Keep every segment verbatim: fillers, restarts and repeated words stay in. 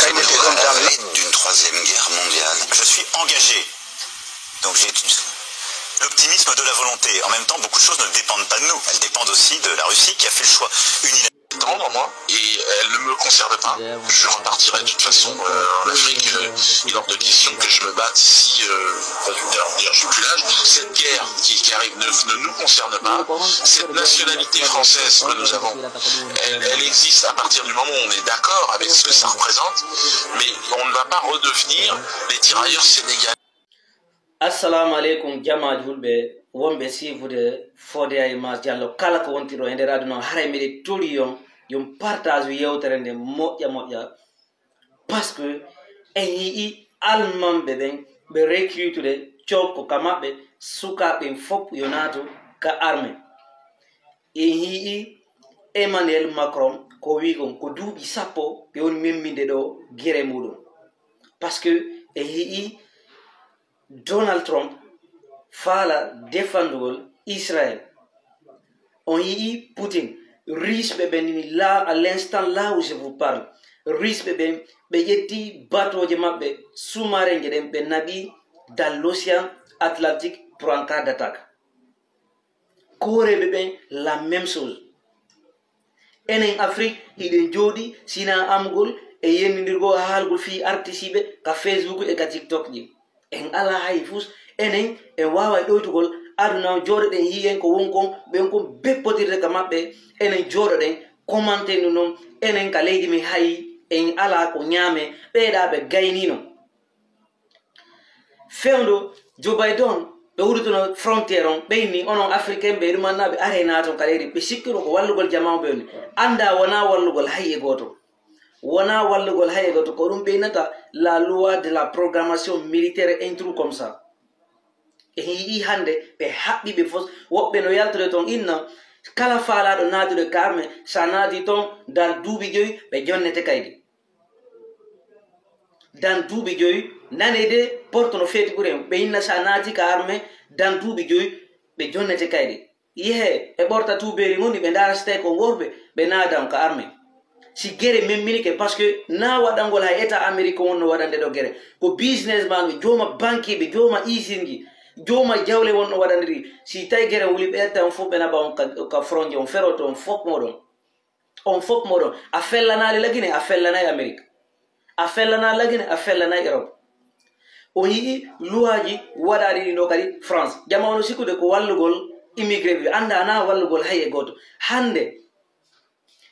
Et moi, je suis à l'aide d'une troisième guerre mondiale. Je suis engagé. Donc j'ai l'optimisme de la volonté. En même temps, beaucoup de choses ne dépendent pas de nous. Elles dépendent aussi de la Russie qui a fait le choix unilatéral. Attendre, moi, et elle ne me concerne pas. Je repartirai de toute façon euh, en Afrique. Euh, il est hors de question que je me batte ici. Euh, alors, d'ailleurs, j'ai plus l'âge. Cette guerre qui, qui arrive ne, ne nous concerne pas. Cette nationalité française que nous avons, elle, elle existe à partir du moment où on est d'accord avec ce que ça représente, mais on ne va pas redevenir les tirailleurs sénégalais. Assalamu aleykum, jamaaji hulɓe wonɓe siifude Fodé Aymar Diallo, kala ko wontirɗo e nder aduna o. Haray miɗe toli on, yon partage yewtere nde moƴƴa moƴƴa, parce que en yi'i almanɓe ɓen ɓe recrutude cokko ka maɓɓe, sukaaɓe ɓen fof yo naatu ka armée. En yi'i Emmanuel Macron ko wi'i kon, ko duuɓi sappo ɓe woni memminde ɗo gere muɗum, parce que en yi'i Donald Trump faala defandugol Israël. On yi'i Putin, Russe ɓe ɓen ni là, à l'instant là où je vous parle, Russe ɓe ɓen ɓe ƴetti batooje maɓɓe, sous-marin je ɗen, ɓe naɓi dans l'océan Atlantique pour en cas d'attaque. Kooreeɓe ɓen la même chose. Enen Afrik hiɗen jooɗi sina amgol e yennindirgol haalgol fii artisiiɓe ka Facebook e ka TikTok ji. En alaa hay fus, enen en waaway ɗoytugol aduna on, jooɗoɗen yi'en ko won kon, ɓen kon beppotirde ka maɓɓe, enen jooɗoɗen commenter ɗum non, enen ka leydi men hay en alaa ko ñaame, ɓeeɗaa ɓe gaynino. Fewndo Joe Biden ɓe wurutuno frontière on, ɓe inni onon Africain ɓe ɗum annaaɓe are naaton ka leydi, ɓe sikkiro ko wallugol jamaa on ɓe woni. Annda wonaa wallugol hay e gooto. Wonaa wallugol hay e gooto, ko ɗum ɓe innata la loi de la programmation militaire et un truc comme ça. E yi'i hannde ɓe haɓɓi ɓe fof, woɓɓe no yaltude toon inna kala faalaaɗo naatude ka armée, so a naati toon dan duuɓi joyi ɓe jonnete kaydi. Dan duuɓi joyi, nane de porte no feeti ɓuri en, ɓe inna so a naati ka armée dan duuɓi joyi ɓe jonnete kaydi. Yehe e ɓorta tuubeeri mum ni ɓe ndaara si tawi ko worɓe ɓe naadan ka armée. Si gere memminike, parce que na waɗangol hay état Amérique wonno waɗande ɗo gere, ko businessman ɓe, jooma bankiiɓe, jooma isinji, jooma jawle wonno waɗande ɗi. Si tawi gere wuli ɓe ƴetta on fof ɓe naɓa on ka, ka frontière on, feroto on fof moɗon. On fof moɗon, a fellanaali Lagine, a fellanaay Amerik. A fellanaali Lagine, a fellanaay Erop. O yi'i luwaaji waɗaaɗi ɗi ɗo kadi France. Jama ono sikkude ko wallugol immigré ɓe, annda ana wallugol hay e gooto. Hannde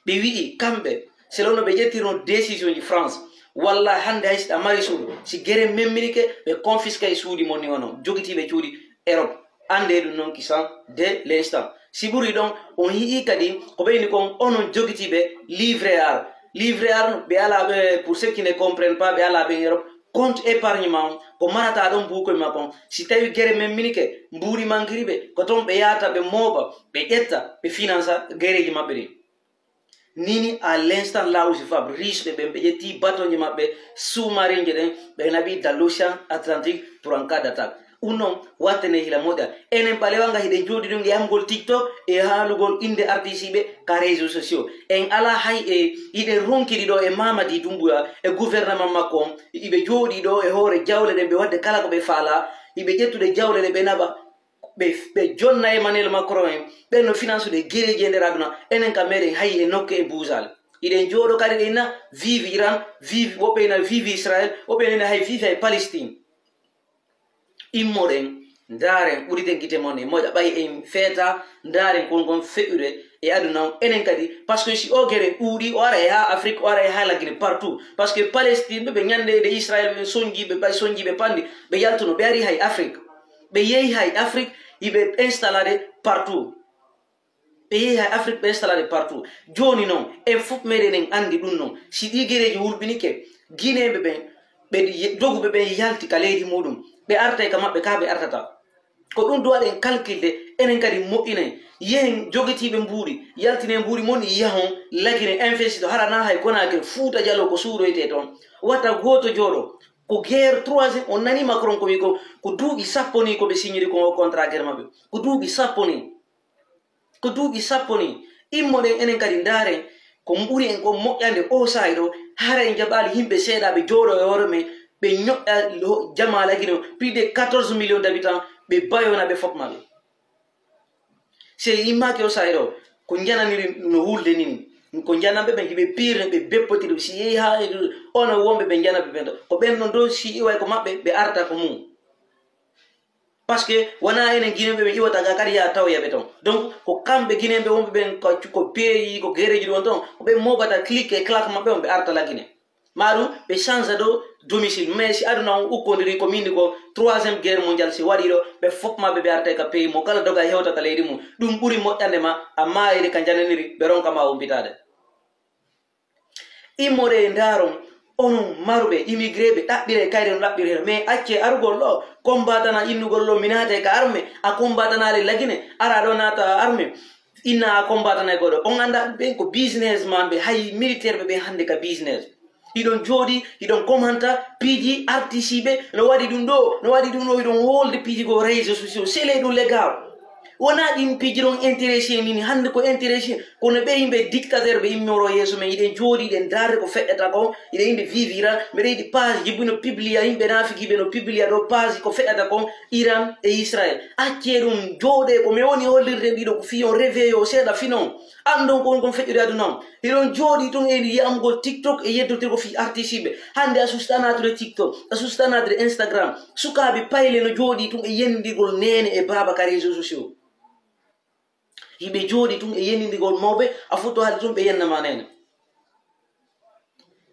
ɓe wi'i kamɓe, selon no ɓe ƴettirno décision ji France, walla hannde hay si ɗa mari suudu, si gere memminike, ɓe confisque e suudi mon ni onon jogitiiɓe cuuɗi Erop. Annde ɗum noon kisan de l'instant. Si ɓuri ɗon, on yi'i kadi ko ɓeyni kon onon jogitiiɓe livret ar. Livret ar ɓe alaa ɓe, pour ceux qui ne comprennent pas, ɓe alaa ɓe en Europe, compte épargne ma on, ko marata ɗon buukoy ma kon. Si tawi gere memminike, mbuuɗi mankiri ɓe, ko toon ɓe yahata ɓe mooɓa, ɓe ƴetta, ɓe finansa gereeji maɓɓe ɗin. Nini à l'instant là où je frappe, riche ɓe ɓen ɓe ƴetti batonje maɓɓe, sous-marin je ɗen, ɓe naɓi dans l'océan Atlantique pour en cas d'attaque. Ɗum noon wattene hila moƴƴa. Enen ɓalewa nga hiɗen jooɗi ɗum e amgol TikTok e haalugol innde artisiiɓe ka réseaux sociaux. En alaa hay e hiɗen ronkiri ɗo e Mamadi Doumbouya e gouvernement makko on, iɓe jooɗi ɗo e hoore jawle ɗen ɓe waɗde kala ko ɓe faalaa, iɓe ƴettude jawle ɗe ɓe naɓa. Ɓe ɓe jonna Emmanuel Macron en, ɓen no finansude gereeji e nder aduna, enen ka meɗen hay e nokke e buusaale. Iɗen jooɗo kadi ɗe ina vivi Iran, vivi woɓɓe ina vivi Israël, woɓɓe ina hay vivi hay Palestine. Immoɗen, ndaaren, ɓuriten gite mon e moƴa ɓay en feeta, ndaaren kon kon feƴƴude e aduna on enen kadi, parce que si o gere ɗuuɗi o ara e ha Afrique, o ara e ha Lagine partout, parce que Palestine ɓe ɓe ñande de Israël ɓe sonji ɓe ɓay sonji ɓe pandi, ɓe yaltuno ɓe ari hay Afrique, ɓe yehi hay Afrique, iɓe installade partout. Ɓe yehi hay Afrique ɓe installade partout. Jooni noon en fof meɗen en anndi ɗum noon, si ɗi gereeji wulɓinike, gineeɓe ɓen ɓe doguɓe ɓen yalti ka leydi muɗum, ɓe artay ka maɓɓe ka ɓe artata. Ko ɗum duwaɗen kalkilde, enen kadi moƴƴinay. Yehen jogitiiɓe mbuuɗi, yaltine mbuuɗi mon, yahon Lagine, investito, hara na hay Conakry, Fuuta Jaloo ko suuɗoytee toon. Wata gooto jooɗo. Ko guerre troisième, on nani Macron ko wi ko, ko duuɓi sappo ni ko ɓe signiri ko o contrat guerre maɓɓe. Ko duuɓi sappo ni. Ko duuɓi sappo ni. Immoɗen enen kadi ndaaren Ko ɓuri en ko moƴƴande o saa'i ɗo, hara en jaɓaali yimɓe seeɗa ɓe jooɗo e hoore men, ɓe ñoƴƴa lo-, jamaa Lagine o, plus de quatorze millions d'habitants, ɓe bayona ɓe fof maɓɓe. Si en immaaki o saa'i ɗo, ko njananiri no hulde ni ni. Ko njananɓe ɓen, ɓe piirne, ɓe beppotiri, si yehi haa e ɗum, ono wonɓe ɓe njananɓe ɓen ɗo. Ko ɓen ɗon ɗo, si iway ko maɓɓe, ɓe arta ko mum. Parce que wonaa enen Guinéen ɓe ɓe iwata ga kadi yaa tawoya ɓe ton. Donc, ko kamɓe Guinéen ɓe wonɓe ɓen ko, ko peeyi, ko gereji ɗon ton, ko ɓe moɓata clic e claque maɓɓe on ɓe arta Lagine. Maa ɗum ɓe change ɗo domicile. Mais si aduna on ukkondiri ko min ko troisième guerre mondiale si waɗi ɗo, ɓe fof maɓɓe ɓe artay ka pays mo kala doga hewta ka leydi mum. Ɗum ɓuri moƴƴande ma a maayde ka njananiri ɓe ronka ma umpitaade. Immoree ndaaron, onon maruɓe, immigré ɓe ɗaɓɓiree kayre no ɗaɓɓiree. Mais accee arugol ɗo, combattant innugol ɗo mi naatay ka armée, a combattant le Lagine, ara ɗo naata armée. Inna a combattant e goɗɗo. On annda ɓen ko businessman ɓe, hay militaire ɓe ɓe hannde ka business. Hiɗon jooɗi, hiɗon commenta piiji artiste ɓe, no waɗi ɗum ɗo, no waɗi ɗum ɗo, hiɗon holde piiji ko réseaux sociaux. C'est les ɗum légal. Wonaa ɗin piiji ɗon intéressé nini, hannde ko intéressé, kono ɓe yimɓe dictateur ɓe immoro yeeso men, hiɗen jooɗi, hiɗen ndaarde ko feƴƴata ko, hiɗen yimɓe vivira, mbeɗa yiɗi page ji buno publia, yimɓe nafigiɓe no publia ɗo page ko feƴƴata ko, Iran e Israël. Accee ɗum jooɗee, ko mi woni hollirde ɗiɗo ko fii on réveil o seeɗa finon. Anndon ko woni kon feƴƴude aduna on. Hiɗon jooɗi tun e yamgol TikTok e yeddotirgo fii artiste ɓe. Hannde a susta naatude TikTok, a susta naatude Instagram. Sukaaɓe payle no jooɗi tun e yendigol neene e baaba ka réseaux sociaux. Hiɓe jooɗi tun e yendigol mawɓe, a futto haalde tun ɓe yenna ma neene.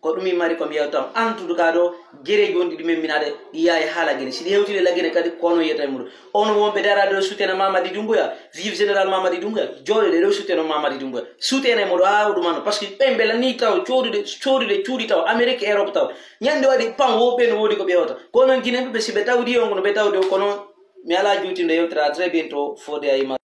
Ko ɗum mi mari ko mi yewta. En tout cas ɗo, gereji wonɗi ɗumen minaade, ɗi yaay haa Lagine. Si ɗi hewtide Lagine kadi, ko ono yiyata e muɗum. Ono wonɓe daraade ɗo, soutien Mamadi Doumbouya, vive général Mamadi Doumbouya, jooɗoɗe ɗo, soutien Mamadi Doumbouya. Soutien e muɗo haa ɗum ano, parce que ɓen ɓe lanni taw, coodude, coodude cuuɗi taw, Amérique, Europe taw. Ñande waɗi pan wo ɓen woodi ko ɓe hewta. Kono Guinée ɓe, si ɓe tawdi on, kono ɓe tawdi on, kono mi alaa juutinde yewtere. À très bientôt, Fodé Aima.